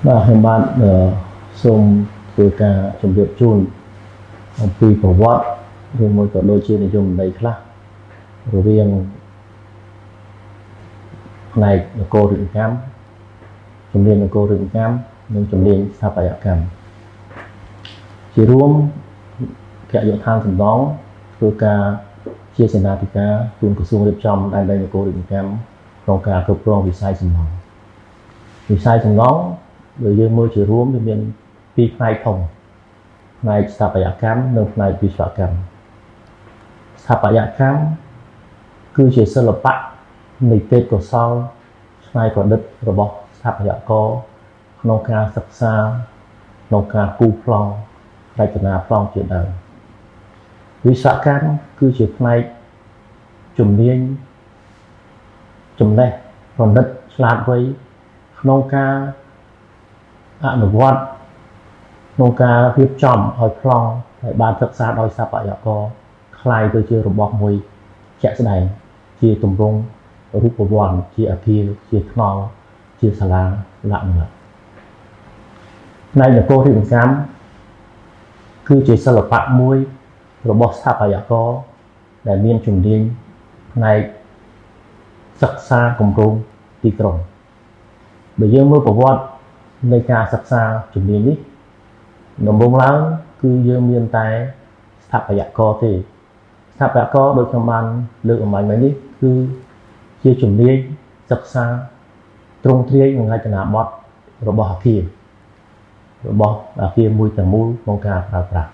បាទខ្ញុំបាទសូមធ្វើការជម្រាបជូនអំពីប្រវត្តិឬមួយក៏ដូចជានិយមន័យខ្លះរវាងផ្នែកនគររូបកម្មជំនាញនគររូបកម្មនិងជំនាញស្ថាបត្យកម្មជារួមគយដ្ឋានសំណង់ធ្វើការជាសេនាធិការជូនក្រសួងរៀបចំដែនដីនគររូបកម្មក្នុងការគ្រប់គ្រងវិស័យសំណង់វិស័យសំណង់បើយើងមើលជារួមវាមានពីរផ្នែកធំផ្នែកស្ថាបត្យកម្មនិងផ្នែកវិស្វកម្មស្ថាបត្យកម្មគឺជាសិល្បៈនៃទេពកោសល្យច្នៃប្រឌិតរបស់ស្ថាបត្យករក្នុងការសិក្សាក្នុងការគូរប្លង់រចនាប្លង់ជាដើមវិស្វកម្មគឺជាផ្នែកជំនាញចំណេះប្រណិតឆ្លាតវៃក្នុងការអនុវត្តក្នុងការរៀបចំឲ្យប្លង់ដែលបានសិក្សាដោយស្ថាបត្យករក្លាយទៅជារបស់មួយជាក់ស្ដែងជាទម្រង់រូបវន្តជាអគារជាថ្នល់ជាសាលាលក្ខណៈផ្នែកនគររូបកម្មគឺជាសិល្បៈមួយរបស់ស្ថាបត្យករដែលមានជំនាញផ្នែកសិក្សាគម្រោងទីក្រុងបើយើងមើលប្រវត្តិនៃការសិក្សាជំនាញនេះដំបូងឡើងគឺយើងមានតែស្ថាបត្យករទេស្ថាបត្យករដូចខ្ញុំបានលើកអំបញ្ញមិញនេះគឺជាជំនាញសិក្សាទ្រង់ទ្រាយនិងរចនាបថរបស់អគាររបស់អគារមួយទាំងមូលក្នុងការប្រើប្រាស់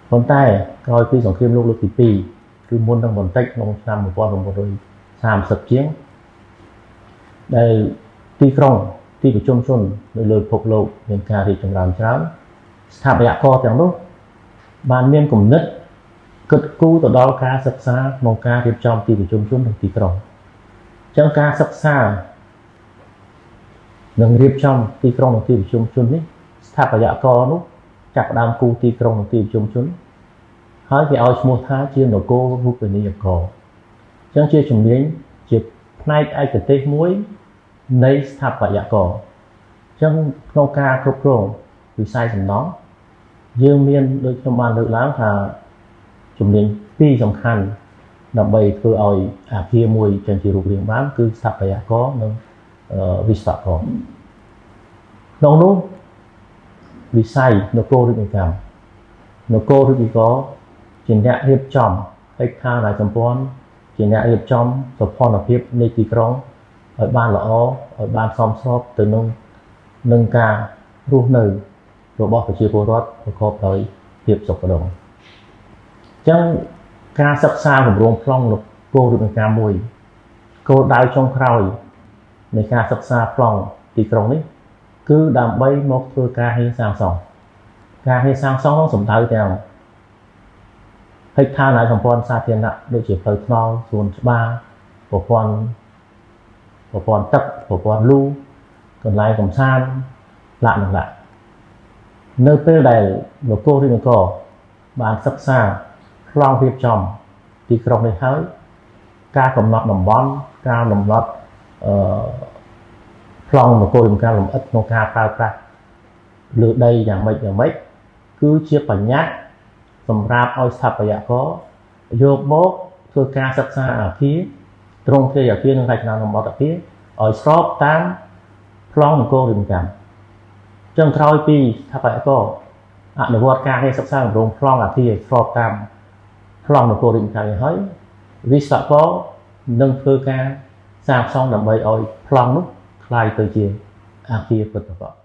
ប៉ុន្តែក្រោយពីសង្គ្រាមលោកលើកទី2គឺមុននឹងបន្តិចក្នុងឆ្នាំ1930ជាងដែលទីក្រុងទីប្រជុំជននៅលើពិភពលោកមានការរីកចម្រើនច្រើនស្ថាបត្យករទាំងនោះបានមានគំនិតគិតគូរទៅដល់ការសិក្សាក្នុងការរៀបចំទីប្រជុំជននិងទីក្រុងអញ្ចឹងការសិក្សានិងរៀបចំទីក្រុងនិងទីប្រជុំជននេះស្ថាបត្យករនោះចាប់ផ្ដើមគូរទីក្រុងនិងទីប្រជុំជនហើយគេឲ្យឈ្មោះថាជានគររូបនីយករអញ្ចឹងជាជំនាញជាផ្នែកឯកទេសមួយនៃស្ថាបត្យករអញ្ចឹងក្នុងការគ្រប់គ្រងវិស័យសំណង់យើងមានដូចខ្ញុំបានលើកឡើងថាជំនាញពីរសំខាន់ដើម្បីធ្វើឲ្យអាគារមួយចេញជារូបរាងបានគឺស្ថាបត្យករនិងវិស្វករក្នុងនោះវិស័យនគររូបកម្មនគររូបករជាអ្នករៀបចំហេដ្ឋារចនាសម្ព័ន្ធជាអ្នករៀបចំសោភ័ណភាពនៃទីក្រុងឲ្យបានល្អឲ្យបានសមស្របទៅនឹងការរស់នៅរបស់ប្រជាពលរដ្ឋប្រកបដោយភាពសុខដុមអញ្ចឹងការសិក្សាគម្រោងប្លង់នគររូបកម្មមួយគោលដៅចុងក្រោយនៃការសិក្សាប្លង់ទីក្រុងនេះគឺដើម្បីមកធ្វើការងារសាងសង់ការងារសាងសង់នោះសំដៅទាំងហេដ្ឋារចនាសម្ព័ន្ធសាធារណៈដូចជាផ្លូវថ្នល់សួនច្បារប្រព័ន្ធទឹកប្រព័ន្ធលូកន្លែងកម្សាន្តលក្ខណៈនៅពេលដែលនគរឬនគរបានសិក្សាប្លង់រៀបចំទីក្រុងនេះហើយការកំណត់តំបន់ការកំណត់ប្លង់នគររូបកម្មលម្អិតក្នុងការប្រើប្រាស់លើដីយ៉ាងម៉េចយ៉ាងម៉េចគឺជាបញ្ញត្តិសម្រាប់ឲ្យស្ថាបត្យករយកមកធ្វើការសិក្សាអាគារទ្រង់ទ្រាយអាគារនិងរចនាសម្ព័ន្ធអាគារឲ្យស្របតាមប្លង់នគររូបកម្មចឹងក្រោយពីស្ថាបត្យករអនុវត្តការងារសិក្សាគម្រោងប្លង់អាគារស្របតាមប្លង់នគររូបកម្មហើយវិស្វករនឹងធ្វើការសាងសង់ដើម្បីឲ្យប្លង់នោះក្លាយទៅជាអាគារពិតប្រាកដ។